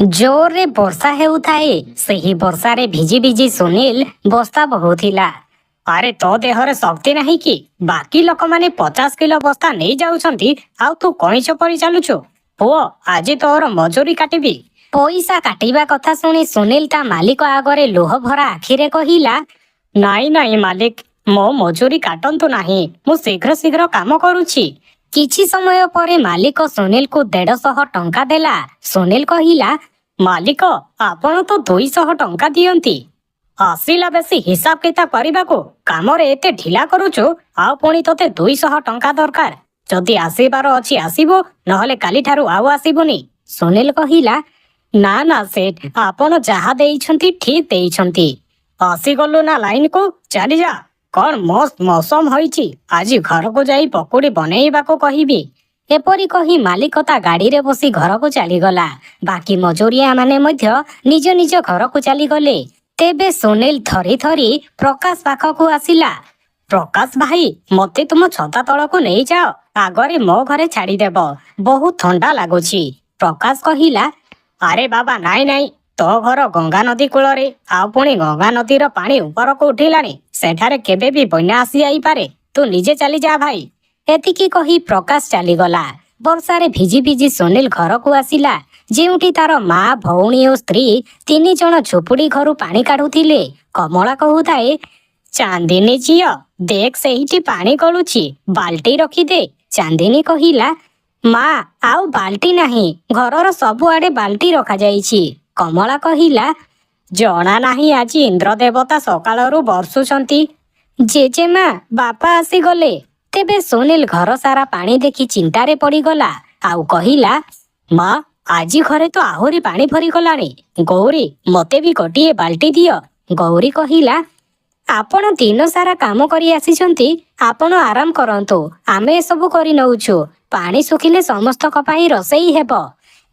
ଜୋରରେ ବର୍ଷା ହେଉଥାଏ। ସେହି ବର୍ଷାରେ ଭିଜି ଭିଜି ସୁନୀଲ ବସ୍ତା ବୋହୁଥିଲା। ଆରେ, ତୋ ଦେହରେ ଶକ୍ତି ନାହିଁ କି? ବାକି ଲୋକମାନେ 50 କିଲୋ ବସ୍ତା ନେଇ ଯାଉଛନ୍ତି ଆଉ ତୁ କଇଁଛ ପରି ଚାଲୁଛୁ। ପୁଅ, ଆଜି ତୋର ମଜୁରୀ କାଟିବି। ପଇସା କାଟିବା କଥା ଶୁଣି ସୁନୀଲ ତା ମାଲିକ ଆଗରେ ଲୁହ ଭରା ଆଖିରେ କହିଲା, "ନାଇଁ ନାଇଁ ମାଲିକ, ମୋ ମଜୁରୀ କାଟନ୍ତୁ ନାହିଁ। ମୁଁ ଶୀଘ୍ର ଶୀଘ୍ର କାମ କରୁଛି।" କିଛି ସମୟ ପରେ ମାଲିକ ସୁନୀଲକୁ 150 ଟଙ୍କା ଦେଲା। ସୁନୀଲ କହିଲା, "ମାଲିକ, ଆପଣ ତ 200 ଟଙ୍କା ଦିଅନ୍ତି।" ଆସିଲା ବେଶୀ ହିସାବ କିତାବ କରିବାକୁ। କାମରେ ଏତେ ଢିଲା କରୁଛୁ ଆଉ ପୁଣି ତୋତେ 200 ଟଙ୍କା ଦରକାର। ଯଦି ଆସିବାର ଅଛି ଆସିବୁ, ନହେଲେ କାଲିଠାରୁ ଆଉ ଆସିବୁନି। ସୁନୀଲ କହିଲା, "ନା ନା ସେଠ, ଆପଣ ଯାହା ଦେଇଛନ୍ତି ଠିକ ଦେଇଛନ୍ତି।" ଆସିଗଲୁ ନା ଲାଇନକୁ, ଚାଲିଯା। କଣ ମସ୍ତ ମୌସମ ହୋଇଛି। ଆଜି ଘରକୁ ଯାଇ ପକୁଡି ବନେଇବାକୁ କହିବି। ଏପରି କହି ମାଲିକ ତା ଗାଡିରେ ବସି ଘରକୁ ଚାଲିଗଲା। ବାକି ମଜୁରିଆ ମାନେ ମଧ୍ୟ ନିଜ ନିଜ ଘରକୁ ଚାଲିଗଲେ। ତେବେ ସୁନୀଲ ଥରି ଥରି ପ୍ରକାଶ ପାଖକୁ ଆସିଲା। "ପ୍ରକାଶ ଭାଇ, ମତେ ତୁମ ଛତା ତଳକୁ ନେଇଯାଅ। ଆଗରେ ମୋ ଘରେ ଛାଡିଦେବ। ବହୁତ ଥଣ୍ଡା ଲାଗୁଛି।" ପ୍ରକାଶ କହିଲା, "ଆରେ ବାବା, ନାଇଁ ନାଇଁ, ତୋ ଘର ଗଙ୍ଗା ନଦୀ କୂଳରେ, ଆଉ ପୁଣି ଗଙ୍ଗା ନଦୀର ପାଣି ଉପରକୁ ଉଠିଲାଣି। ସେଠାରେ କେବେ ବି ବନ୍ୟା ଆସି ଯାଇପାରେ। ତୁ ନିଜେ ଚାଲିଯା ଭାଇ।" ଏତିକି କହି ପ୍ରକାଶ ଚାଲିଗଲା। ବର୍ଷାରେ ଭିଜି ଭିଜି ସୁନୀଲ ଘରକୁ ଆସିଲା, ଯେଉଁଠି ତାର ମା, ଭଉଣୀ ଓ ସ୍ତ୍ରୀ 3 ଜଣ ଝୁପୁଡି ଘରୁ ପାଣି କାଢୁଥିଲେ। କମଳା କହୁଥାଏ, "ଚାନ୍ଦିନୀ ଝିଅ, ଦେଖ, ସେଇଠି ପାଣି ଗଳୁଛି, ବାଲ୍ଟି ରଖିଦେ।" ଚାନ୍ଦିନୀ କହିଲା, "ମା, ଆଉ ବାଲ୍ଟି ନାହିଁ। ଘରର ସବୁଆଡେ ବାଲ୍ଟି ରଖାଯାଇଛି।" କମଳା କହିଲା, "ଜଣା ନାହିଁ, ଆଜି ଇନ୍ଦ୍ର ଦେବତା ସକାଳରୁ ବର୍ଷୁଛନ୍ତି।" ଜେଜେମା, ବାପା ଆସିଗଲେ। ତେବେ ସୁନୀଲ ଘର ସାରା ପାଣି ଦେଖି ଚିନ୍ତାରେ ପଡିଗଲା ଆଉ କହିଲା, "ମା, ଆଜି ଘରେ ତ ଆହୁରି ପାଣି ଭରିଗଲାଣି। ଗୌରୀ, ମତେ ବି ଗୋଟିଏ ବାଲ୍ଟି ଦିଅ।" ଗୌରୀ କହିଲା, "ଆପଣ ଦିନ ସାରା କାମ କରି ଆସିଛନ୍ତି, ଆପଣ ଆରାମ କରନ୍ତୁ। ଆମେ ଏସବୁ କରି ନଉଛୁ। ପାଣି ଶୁଖିଲେ ସମସ୍ତଙ୍କ ପାଇଁ ରୋଷେଇ ହେବ।"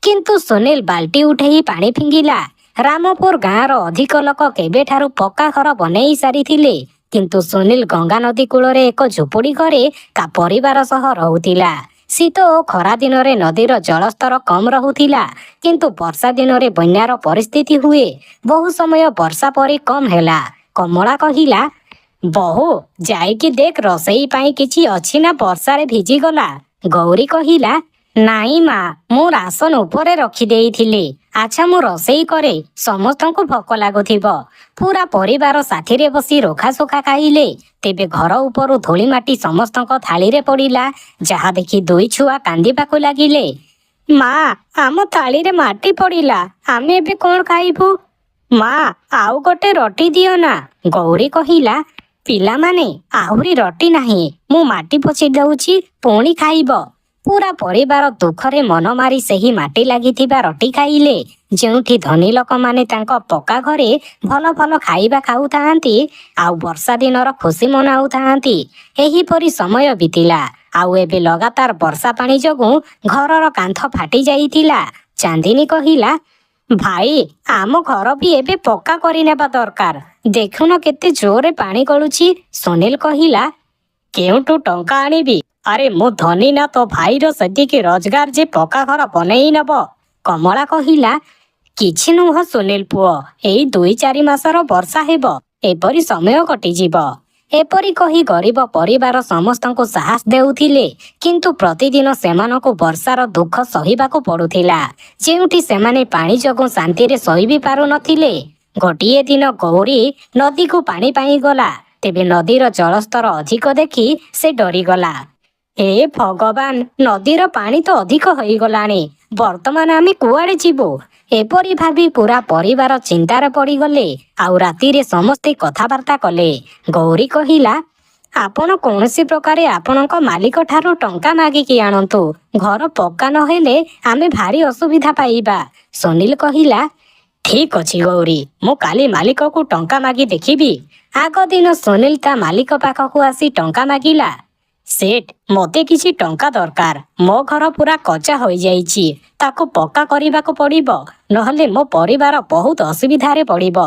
କିନ୍ତୁ ସୁନୀଲ ବାଲ୍ଟି ଉଠେଇ ପାଣି ଫିଙ୍ଗିଲା। ରାମପୁର ଗାଁର ଅଧିକ ଲୋକ କେବେଠାରୁ ପକ୍କା ଘର ବନେଇ ସାରିଥିଲେ, କିନ୍ତୁ ସୁନୀଲ ଗଙ୍ଗା ନଦୀ କୂଳରେ ଏକ ଝୁପୁଡି ଘରେ ତା ପରିବାର ସହ ରହୁଥିଲା। ଶୀତ ଓ ଖରା ଦିନରେ ନଦୀର ଜଳସ୍ତର କମ ରହୁଥିଲା, କିନ୍ତୁ ବର୍ଷା ଦିନରେ ବନ୍ୟାର ପରିସ୍ଥିତି ହୁଏ। ବହୁ ସମୟ ବର୍ଷା ପରେ କମ ହେଲା। କମଳା କହିଲା, "ବୋହୁ, ଯାଇକି ଦେଖ ରୋଷେଇ ପାଇଁ କିଛି ଅଛି ନା ବର୍ଷାରେ ଭିଜିଗଲା।" ଗୌରୀ କହିଲା, "ନାଇଁ ମା, ମୁଁ ରାସନ ଉପରେ ରଖିଦେଇଥିଲି। ଆଚ୍ଛା, ମୁଁ ରୋଷେଇ କରେ, ସମସ୍ତଙ୍କୁ ଭୋକ ଲାଗୁଥିବ।" ପୁରା ପରିବାର ସାଥିରେ ବସି ରୁଖା ସୁଖା ଖାଇଲେ। ତେବେ ଘର ଉପରୁ ଧୂଳି ମାଟି ସମସ୍ତଙ୍କ ଥାଳିରେ ପଡ଼ିଲା, ଯାହା ଦେଖି ଦୁଇ ଛୁଆ କାନ୍ଦିବାକୁ ଲାଗିଲେ। "ମା, ଆମ ଥାଳିରେ ମାଟି ପଡ଼ିଲା, ଆମେ ଏବେ କଣ ଖାଇବୁ? ମା, ଆଉ ଗୋଟେ ରୋଟି ଦିଅ ନା।" ଗୌରୀ କହିଲା, "ପିଲାମାନେ, ଆହୁରି ରୋଟି ନାହିଁ। ମୁଁ ମାଟି ପୋଛି ଦଉଛି, ପୁଣି ଖାଇବ।" ପୁରା ପରିବାର ଦୁଃଖରେ ମନ ମାରି ସେହି ମାଟି ଲାଗିଥିବା ରୋଟି ଖାଇଲେ। ଯେଉଁଠି ଧନୀ ଲୋକମାନେ ତାଙ୍କ ପକ୍କା ଘରେ ଭଲ ଭଲ ଖାଇବା ଖାଉଥାନ୍ତି ଆଉ ବର୍ଷା ଦିନର ଖୁସି ମନାଉଥାନ୍ତି। ଏହିପରି ସମୟ ବିତିଲା ଆଉ ଏବେ ଲଗାତାର ବର୍ଷା ପାଣି ଯୋଗୁଁ ଘରର କାନ୍ଥ ଫାଟି ଯାଇଥିଲା। ଚାନ୍ଦିନୀ କହିଲା, "ଭାଇ, ଆମ ଘର ବି ଏବେ ପକ୍କା କରିନେବା ଦରକାର। ଦେଖୁନ କେତେ ଜୋରରେ ପାଣି ଗଳୁଛି।" ସୁନୀଲ କହିଲା, "କେଉଁଠୁ ଟଙ୍କା ଆଣିବି? ଆରେ, ମୁଁ ଧନୀ ନା ତୋ ଭାଇର ସେତିକି ରୋଜଗାର ଯେ ପକ୍କା ଘର ବନେଇ ନବ?" କମଳା କହିଲା, "କିଛି ନୁହଁ ସୁନୀଲ ପୁଅ, ଏଇ 2-4 ମାସର ବର୍ଷା ହେବ, ଏପରି ସମୟ କଟିଯିବ।" ଏପରି କହି ଗରିବ ପରିବାର ସମସ୍ତଙ୍କୁ ସାହସ ଦେଉଥିଲେ, କିନ୍ତୁ ପ୍ରତିଦିନ ସେମାନଙ୍କୁ ବର୍ଷାର ଦୁଃଖ ସହିବାକୁ ପଡୁଥିଲା, ଯେଉଁଠି ସେମାନେ ପାଣି ଯୋଗୁଁ ଶାନ୍ତିରେ ଶୋଇ ବି ପାରୁନଥିଲେ। ଗୋଟିଏ ଦିନ ଗୌରୀ ନଦୀକୁ ପାଣି ପାଇଁ ଗଲା। ତେବେ ନଦୀର ଜଳସ୍ତର ଅଧିକ ଦେଖି ସେ ଡରିଗଲା। "ହେ ଭଗବାନ, ନଦୀର ପାଣି ତ ଅଧିକ ହୋଇଗଲାଣି। ବର୍ତ୍ତମାନ ଆମେ କୁଆଡେ ଯିବୁ?" ଏପରି ଭାବି ପୁରା ପରିବାର ଚିନ୍ତାରେ ପଡିଗଲେ ଆଉ ରାତିରେ ସମସ୍ତେ କଥାବାର୍ତ୍ତା କଲେ। ଗୌରୀ କହିଲା, "ଆପଣ କୌଣସି ପ୍ରକାରେ ଆପଣଙ୍କ ମାଲିକ ଠାରୁ ଟଙ୍କା ମାଗିକି ଆଣନ୍ତୁ। ଘର ପକ୍କା ନହେଲେ ଆମେ ଭାରି ଅସୁବିଧା ପାଇବା।" ସୁନୀଲ କହିଲା, "ଠିକ ଅଛି ଗୌରୀ, ମୁଁ କାଲି ମାଲିକକୁ ଟଙ୍କା ମାଗି ଦେଖିବି।" ଆଗ ଦିନ ସୁନୀଲ ତା ମାଲିକ ପାଖକୁ ଆସି ଟଙ୍କା ମାଗିଲା। "ସେଠ, ମତେ କିଛି ଟଙ୍କା ଦରକାର। ମୋ ଘର ପୁରା କଚା ହୋଇଯାଇଛି। ତାକୁ ପକ୍କା କରିବାକୁ ପଡିବ, ନହେଲେ ମୋ ପରିବାର ବହୁତ ଅସୁବିଧାରେ ପଡିବ।"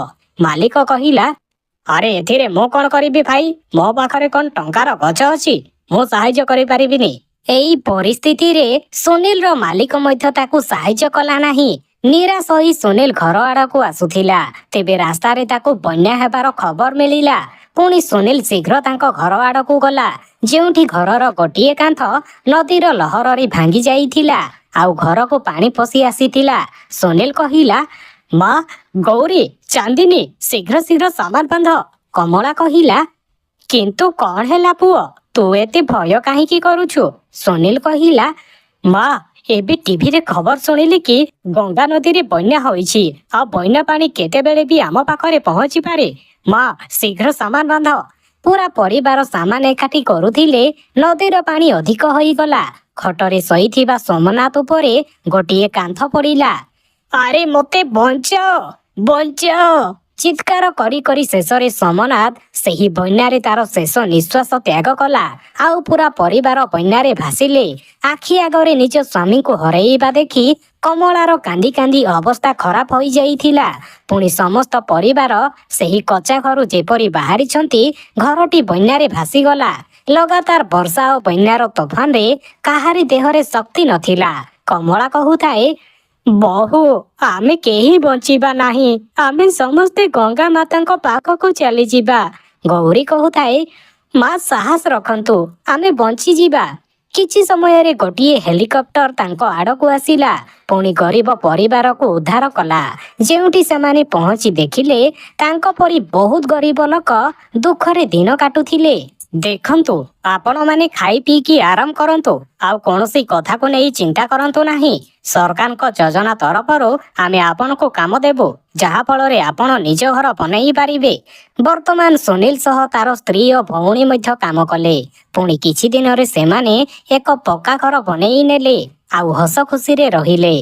ମାଲିକ କହିଲା, "ଆରେ, ଏଥିରେ ମୁଁ କଣ କରିବି ଭାଇ? ମୋ ପାଖରେ କଣ ଟଙ୍କାର ଗଛ ଅଛି? ମୁଁ ସାହାଯ୍ୟ କରିପାରିବିନି।" ଏଇ ପରିସ୍ଥିତିରେ ସୁନୀଲର ମାଲିକ ମଧ୍ୟ ତାକୁ ସାହାଯ୍ୟ କଲା ନାହିଁ। ନିରାଶ ହୋଇ ସୁନୀଲ ଘର ଆଡ଼କୁ ଆସୁଥିଲା। ତେବେ ରାସ୍ତାରେ ତାକୁ ବନ୍ୟା ହେବାର ଖବର ମିଳିଲା। ପୁଣି ସୁନୀଲ ଶୀଘ୍ର ତାଙ୍କ ଘର ଆଡ଼କୁ ଗଲା, ଯେଉଁଠି ଘରର ଗୋଟିଏ କାନ୍ଥ ନଦୀର ଲହରରେ ଭାଙ୍ଗି ଯାଇଥିଲା ଆଉ ଘରକୁ ପାଣି ପଶି ଆସିଥିଲା। ସୁନୀଲ କହିଲା, ମା ଗୌରୀ, ଚାନ୍ଦିନୀ, ଶୀଘ୍ର ଶୀଘ୍ର ସାମାନ ବାନ୍ଧ। କମଳା କହିଲା, କିନ୍ତୁ କଣ ହେଲା ପୁଅ, ତୁ ଏତେ ଭୟ କାହିଁକି କରୁଛୁ? ସୁନୀଲ କହିଲା, ମା, ଏବେ ଟିଭିରେ ଖବର ଶୁଣିଲି କି ଗଙ୍ଗା ନଦୀରେ ବନ୍ୟା ହୋଇଛି ଆଉ ବନ୍ୟା ପାଣି କେତେବେଳେ ବି ଆମ ପାଖରେ ପହଞ୍ଚି ପାରେ। ମା, ଶୀଘ୍ର ସାମାନ ବାନ୍ଧ। ପୁରା ପରିବାର ସାମାନ ଏକାଠି କରୁଥିଲେ, ନଦୀର ପାଣି ଅଧିକ ହୋଇଗଲା। ଖଟରେ ଶୋଇଥିବା ସୋମନାଥ ଉପରେ ଗୋଟିଏ କାନ୍ଥ ପଡ଼ିଲା। ଆରେ, ମତେ ବଞ୍ଚାଅ, ବଞ୍ଚାଅ! ଚିତ୍କାର କରି କରି ଶେଷରେ ସୋମନାଥ ସେହି ବନ୍ୟାରେ ତାର ଶେଷ ନିଶ୍ୱାସ ତ୍ୟାଗ କଲା ଆଉ ପୁରା ପରିବାର ବନ୍ୟାରେ ଭାସିଲେ। ଆଖି ଆଗରେ ନିଜ ସ୍ୱାମୀଙ୍କୁ ହରେଇବା ଦେଖି କମଳାର କାନ୍ଦି କାନ୍ଦି ଅବସ୍ଥା ଖରାପ ହୋଇଯାଇଥିଲା। ପୁଣି ସମସ୍ତ ପରିବାର ସେହି କଚା ଘରୁ ଯେପରି ବାହାରିଛନ୍ତି, ଘରଟି ବନ୍ୟାରେ ଭାସିଗଲା। ଲଗାତାର ବର୍ଷା ଓ ବନ୍ୟାର ତୋଫାନରେ କାହାରି ଦେହରେ ଶକ୍ତି ନଥିଲା। କମଳା କହୁଥାଏ, ବୋହୁ, ଆମେ କେହି ବଞ୍ଚିବା ନାହିଁ। ଆମେ ସମସ୍ତେ ଗଙ୍ଗା ମାତାଙ୍କ ପାଖକୁ ଚାଲିଯିବା। ଗୌରୀ କହୁଥାଏ, ମା, ସାହସ ରଖନ୍ତୁ, ଆମେ ବଞ୍ଚିଯିବା। କିଛି ସମୟରେ ଗୋଟିଏ ହେଲିକପ୍ଟର ତାଙ୍କ ଆଡ଼କୁ ଆସିଲା, ପୁଣି ଗରିବ ପରିବାରକୁ ଉଦ୍ଧାର କଲା। ଯେଉଁଠି ସେମାନେ ପହଞ୍ଚି ଦେଖିଲେ, ତାଙ୍କ ପରି ବହୁତ ଗରିବ ଲୋକ ଦୁଃଖରେ ଦିନ କାଟୁଥିଲେ। ଦେଖନ୍ତୁ, ଆପଣମାନେ ଖାଇ ପିଇକି ଆରାମ କରନ୍ତୁ ଆଉ କୌଣସି କଥାକୁ ନେଇ ଚିନ୍ତା କରନ୍ତୁ ନାହିଁ। ସରକାରଙ୍କ ଯୋଜନା ତରଫରୁ ଆମେ ଆପଣଙ୍କୁ କାମ ଦେବୁ, ଯାହା ଫଳରେ ଆପଣ ନିଜ ଘର ବନେଇ ପାରିବେ। ବର୍ତ୍ତମାନ ସୁନୀଲ ସହ ତାର ସ୍ତ୍ରୀ ଓ ଭଉଣୀ ମଧ୍ୟ କାମ କଲେ। ପୁଣି କିଛି ଦିନରେ ସେମାନେ ଏକ ପକ୍କା ଘର ବନେଇ ନେଲେ ଆଉ ହସ ଖୁସିରେ ରହିଲେ।